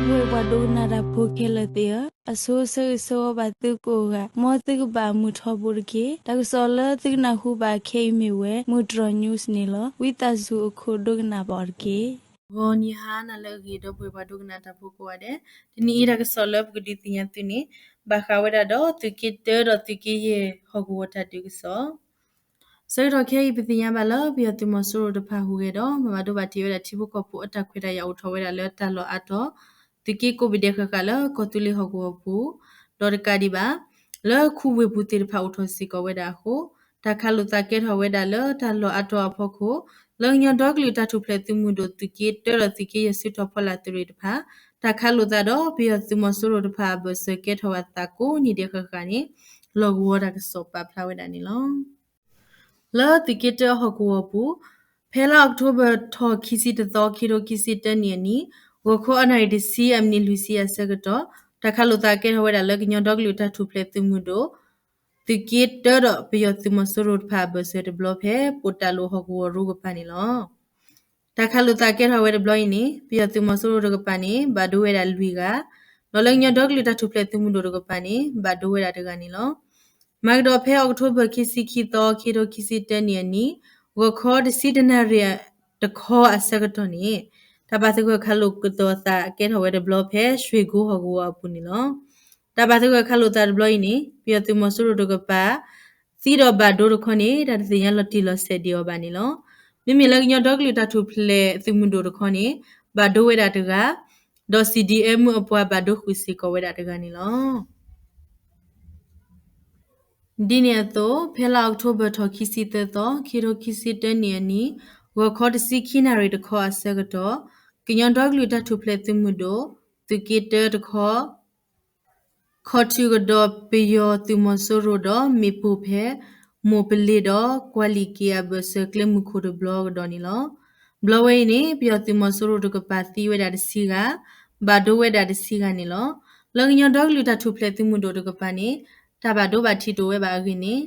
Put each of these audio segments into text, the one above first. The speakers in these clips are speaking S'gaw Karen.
ဒီပုၢ်ဝဲၢ်ပှၤဒိကနၣ်တၢ်ဖိခဲလၢာ်သ့ၣ်ဧၢ, အဆိဆၢဂ့ၤဆၢဝါဘၣ်သုကိးဂၤ, မ်သုကဘၣ်မုာ်ထီဘိတက့ၢ်. တၢ်ကစီၣ်လၢသုကနၢ်ဟူဘၣ်ခဲအံၤမ့ၢ်ဝဲ မုၢ်တြီၤ news န့ၣ်လီၤ. ဝံသးစူၤအခိၣ်ဒိကနၣ်ဘၣ်အီၤတက့ၢ်. ဂီၤနံၤဟါနၤလၢအဂ့ၤ ဒီပုၢ်ဝဲၢ်ပှၤဒိကနၣ်တၢ်ဖိကိးဂၤဒဲး, တနံၤအံၤတၢ်ကစီၣ်လၢပကဒုးသ့ၣ်ညါသုန့ၣ် ဘၣ်ဃးဝဲဒၣ်ဒီးသုးက့တၢဒီးသုးက့ယဲၢ်ဟီၣ်ကဝီၤတၢ်ဒုးကစီၣ် ဆၢကတီၢ်ခဲအံၤ ပသ့ၣ်ညါဘၣ်လၢ ပယီၤသုးမီၤစိရိၤတဖၣ်ဟူးဂဲၤဒီး မၤဘၣ်ဒိဘၣ်ထံးဝဲဒၣ်ထံဖိကီၢ်ဖိအတၢ်ခွဲးတၢ်ယာ်အိၣ်ထီၣ်ဝဲဒၣ်လၢတၢ်လီၢ်အါတီၤ, သုးက့ကိးဘ့ၣ်ဒဲးဃၣ်ဃၣ်လၢကီၢ်သူလ့ၤဟီၣ်ကဝီၤပူၤ, ဒီးတကးဒံးဘၣ် လၢခူဝ့ၢ်ပူၤသ့ၣ်တဖၣ်အိၣ်ထီၣ်စ့ၢ်ကီးဝဲဒၣ်အဃိ, တၢ်ခးလိာ်သးကဲထီၣ်ဝဲဒၣ်လၢတၢ်လီၢ်အါတီၤအဖီခိၣ်, လၢကညီဒီကလုာ်တၢ်ထူၣ်ဖျဲးသုးမုၢ်ဒိၣ်သုးက့တၢဒီးသုးက့ယဲၢ်စုထီၣ်ဖီလာ်သုးရ့ၣ်တဖၣ် တၢ်ခးလိာ်သးဒီးပယီၤသုးမီၤစိရိၤတဖၣ်အဘၢၣ်စၢၤကဲထီၣ်ဝဲသးကိးနံၤဒဲးဃၣ်ဃၣ်န့ၣ် လီၢ်ကဝီၤတၢ်ကစီၣ်ပာ်ဖျါဝဲဒၣ်န့ၣ်လီၤ. လၢသုးက့တၢအဟီၣ်ကဝီၤပူၤ, ဖဲလါအီးကထိဘၢၣ်ထီၣ်ခံဆံတသီ ခံထိခံဆံတၢနံၣ်အနံၤ, ဂီၤခီအနၣ်ရံၣ်တဆံအမံးနံးလွံၢ်ဆံအဆၢကတီၢ်, တၢ်ခးလိာ်သးကဲထီၣ်ဝဲဒၣ်လၢကညီဒီကလုာ်တၢ်ထူၣ်ဖျဲးသုးမုၢ်ဒိၣ် သုးက့တၢဒီးပယီၤသုးမီၤစိရိၤတဖၣ်အဘၢၣ်စၢၤတဘျီဖဲ ပိာ်တၢ်လိၤဟီၣ်ကဝီၤရိကပၤန့ၣ်လီၤ. တၢ်ခးလိာ်သးကဲထီၣ်ဝဲတဘျီအံၤန့ၣ် ပယီၤသုးမီၤစိရိၤတကပၤန့ၣ် ဘၣ်ဒိဝဲဒၣ်လွံၢ်ဂၤ, ဒီးလၢကညီဒီကလုာ်တၢ်ထူၣ်ဖျဲးသုးမုၢ်ဒိၣ်တကပၤန့ၣ် ဘၣ်ဒိဝဲဒၣ်တဂၤန့ၣ်လီၤ. မၤကဒီးဖဲအီးကထိဘၢၣ်ခံဆံခံသီ ခံထိခံဆံတၢနံၣ်အနံၤ, ဂီၤခီတဆံတနၣ်ရံၣ်တခီအဆၢကတီၢ်န့ၣ်, တၢ်ဘၣ်သဂၢၢ်ခးလိာ်ကဒီးသးကဲထီၣ်ဝဲတဘျီဖဲ ရွှေကုန်း ဟီၣ်ကဝီၤအပူၤန့ၣ်လီၤ. တၢ်ဘၣ်သဂၢၢ်ခးလိာ်သးတဘျီအံၤန့ၣ် ပယီၤသုးမီၤစိရိၤတကပၤ သံဒီးဘၣ်ဒိတခီန့ၣ် တၢ်တသ့ၣ်ညါလီၤတံၢ်လီၤဆဲးဒံးအီၤဘၣ်န့ၣ်လီၤ. မ့မ့ၢ်လၢကညီဒီကလုာ်တၢ်ထူၣ်ဖျဲးသုးမုၢ်ဒိၣ်တခီန့ၣ် ဘၣ်ဒိဝဲဒၣ်တဂၤ, ဒီး CDM အပှၤဘၣ်ဒိဃုာ်စ့ၢ်ကီးဝဲဒၣ်တဂၤန့ၣ်လီၤ. ဒ်န့ၣ်အသိး ဖဲလါအီးကထိဘၢၣ်ထီၣ်ခံဆံသၢသီ ခံထိခံဆံတၢနံၣ်အနံၤ, ဂီၤခီတဆံခံနၣ်ရံၣ်တခီအဆၢကတီၢ်, ကညီဒီကလုာ်တၢ်ထူၣ်ဖျဲးသုးမုၢ်ဒိၣ် သုးက့တၢတခီ ခီၣ်ထုးကဒီးပယီၤသုးမီၤစိရိၤဒီးမ့ၣ်ပိၢ်ဖဲ မိၢ်ပလ့ၤဒီးကွၢ်လံၣ်က့ၤအဘၢၣ်စၢၤ ကျဲမုၢ်ခိၣ်တဘျီကဒီးန့ၣ်လီၤ. ဘျီဝဲအံၤန့ၣ် ပယီၤသုးမီၤစိရိၤတကပၤသံဝဲဒၣ်တဆံဂၤ, ဘၣ်ဒိဝဲဒၣ်တဆံဂၤန့ၣ်လီၤ. လၢကညီဒီကလုာ်တၢ်ထူၣ်ဖျဲးသုးမုၢ်ဒိၣ်တကပၤန့ၣ် တၢ်ဘၣ်ဒိဘၣ်ထံးတအိၣ်ဝဲဘၣ်အဂ့ၢ်န့ၣ်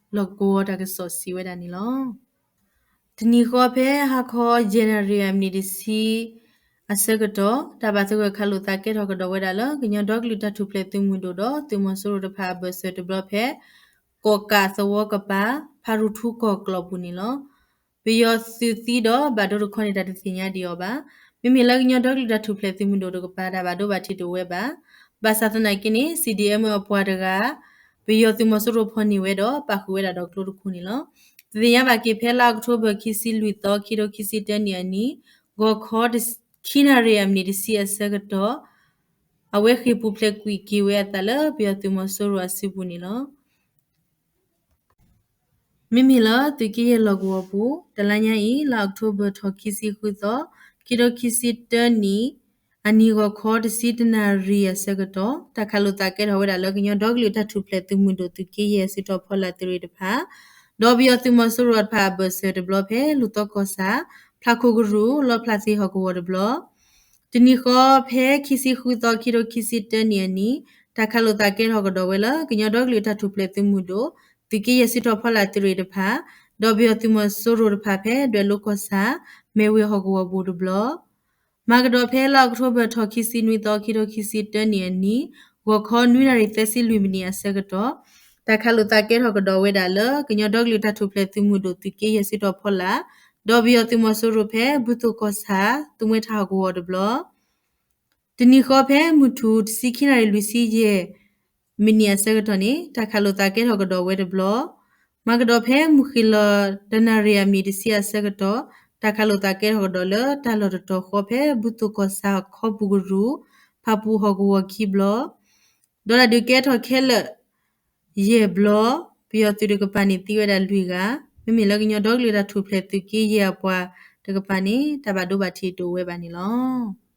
လီၢ်ကဝီၤတၢ်ကစီၣ်စံးဝဲဒၣ်န့ၣ်လီၤ. တနံၤဃီဖဲဟါခီယဲၢ်နၣ်ရံၣ်အမံးနံးတဆံအဆၢကတီၢ် တၢ်ဘၣ်သဂၢၢ်ခးလိာ်သးကဲထီၣ်ကဒီးဝဲဒၣ်လၢ ကညီဒီကလုာ်တၢ်ထူၣ်ဖျဲးသုးမုၢ်ဒိၣ်ဒီးသုးမီၤစိရိၤတဖၣ်အဘၢၣ်စၢၤတဘျီဖဲ ကီၣ်ကးသဝီကပၤ ဖးရူၤထူကီၢ်ကျီၢ်ပူၤန့ၣ်လီၤ. ပယီၤသုးသံဒီးဘၣ်ဒိတခီန့ၣ် တၢ်တသ့ၣ်ညါဒံးအီၤဘၣ်. မ့မ့ၢ်လၢကညီဒီကလုာ်တၢ်ထူၣ်ဖျဲးသုးမုၢ်ဒိၣ်တကပၤ တၢ်ဘၣ်ဒိဘၣ်ထံးတအိၣ်ဝဲဘၣ်. ဘၣ်ဆၣ်သနာ်က့န့ၣ် CDM အပှၤတဂၤ ပယီၤသုးမီၤစိရိၤဖီၣ်န့ၢ်ဝဲဒီးပာ်ဃုာ်ဝဲဒၣ်ဒီးကျိတခိၣ်န့ၣ်လီၤ. ပသ့ၣ်ညါဘၣ်က့ၤဖဲလါအီးကထိဘၢၣ်ခံဆံလွံၢ်သီ ခံထိခံဆံတၢနံၣ်အနံၤ ဂီၤခီ ခံနၣ်ရံၣ်အမံးနံးတဆံအဆၢကတီၢ် အဝဲဃ့ၢ်ပူၤဖျဲးကွံာ်က့ၤဝဲအသးလၢပယီၤသုးမီၤစိရိၤအစုပူၤန့ၣ်လီၤ. မ့မ့ၢ်လၢသုးက့ယဲၢ်လီၢ်ကဝီၤပူၤ တလါညါအံၤ လါအီးကထိဘၢၣ်ထီၣ်ခံဆံဃုသီ ခံထိခံဆံတၢနံၣ် အနံၤဂီၤခီတဆံတနၣ်ရံၣ်အဆၢကတီၢ် တၢ်ခးလိာ်သးကဲထီၣ်ဝဲဒၣ်လၢကညီဒီကလုာ်တၢ်ထူၣ်ဖျဲးသုးမုၢ်ဒိၣ်သုးက့ယဲၢ်စုထီၣ်ဖီလာ်သုးရ့ၣ်တဖၣ် ဒီးပယီၤသုးမီၤစိရိၤတဖၣ်အဘၢၣ်စၢၤတဘျီဖဲ လူၢ်သီကီၢ်ဆၣ် ဖျးခိၣ်ကရူၢ် လီၣ်ဖျးသ့ဟီၣ်ကဝီၤတဘျီ တနံၤဃီဖဲခံဆံဃုသီ ခံထိခံဆံတၢနံၣ်အနံၤ တၢ်ခးလိာ်သးကဲထီၣ်ကဒီးဝဲလၢ ကညီဒီကလုာ်တၢ်ထူၣ်ဖျဲးသုးမုၢ်ဒိၣ် သုးက့ယဲၢ်စုထီၣ်ဖီလာ်သုးရ့ၣ်တဖၣ် ဒီးပယီၤသုးမီၤစိရိၤတဖၣ်ဖဲ ဒွဲၣ်လိၤကီၢ်ဆၣ် မဲၢ်ဝ့ၢ်ဟီၣ်ကဝီၤပူၤတဘျီ မၤကဒီးဖဲလါအီးကထိဘၢၣ်ထီၣ်ခံဆံနွံသီ ခံထိခံဆံတၢနံၣ်အနံၤ ဂီၤခီနွံနၣ်ရံၣ်သၢဆံလွံၢ်မံးနံးအဆၢကတီၢ် တၢ်ခးလိာ်သးကဲထီၣ်ကဒီးဝဲဒၣ်လၢ ကညီဒီကလုာ်တၢ်ထူၣ်ဖျဲးသုးမုၢ်ဒိၣ်သုးက့ယဲၢ်စုထီၣ်ဖီလာ် ဒီးပယီၤသုးမီၤစိရိၤဖဲ ဘူၣ်သိၣ်ကီၢ်ဆၣ် သူမွဲထၣ်ဟီၣ်ကဝီၤတဘျီ တနံၤဃီဖဲမုၢ်ထူၣ်တဆံခံနၣ်ရံၣ်လွံၢ်ဆံယဲၢ်မံးနံးအဆၢကတီၢ်န့ၣ် တၢ်ခးလိာ်သးကဲထီၣ်ကဒီးဝဲတဘျီ မၤကဒီးဖဲမုၢ်ဃ့ၢ်လီၤတနၣ်ရံၣ်အမံးနံးတဆံအဆၢကတီၢ် တၢ်ခးလိာ်သးကဲထီၣ်ကဒီးလၢတၢ်လီၢ်တတီၤဃီဖဲ ဘူၣ်သိၣ်ကီၢ်ဆၣ်ခီပူၤကရူၢ် ဖၣ်ပူၣ်ဟီၣ်ကဝီၤခံဘျီ ဒီးတၢ်ဒုးကဲထီၣ်ခဲလၢာ် ယဲၢ်ဘျီ ပယီၤသုးတကပၤန့ၣ်သံဝဲဒၣ်လွံၢ်ဂၤ မ့မ့ၢ်လၢကညီဒီကလုာ်တၢ်ထူၣ်ဖျဲးသုးက့ယဲၢ်အပှၤတကပၤန့ၣ် တၢ်ဘၣ်ဒိဘၣ်ထံးတအိၣ်ဝဲဘၣ်န့ၣ်လီၤ.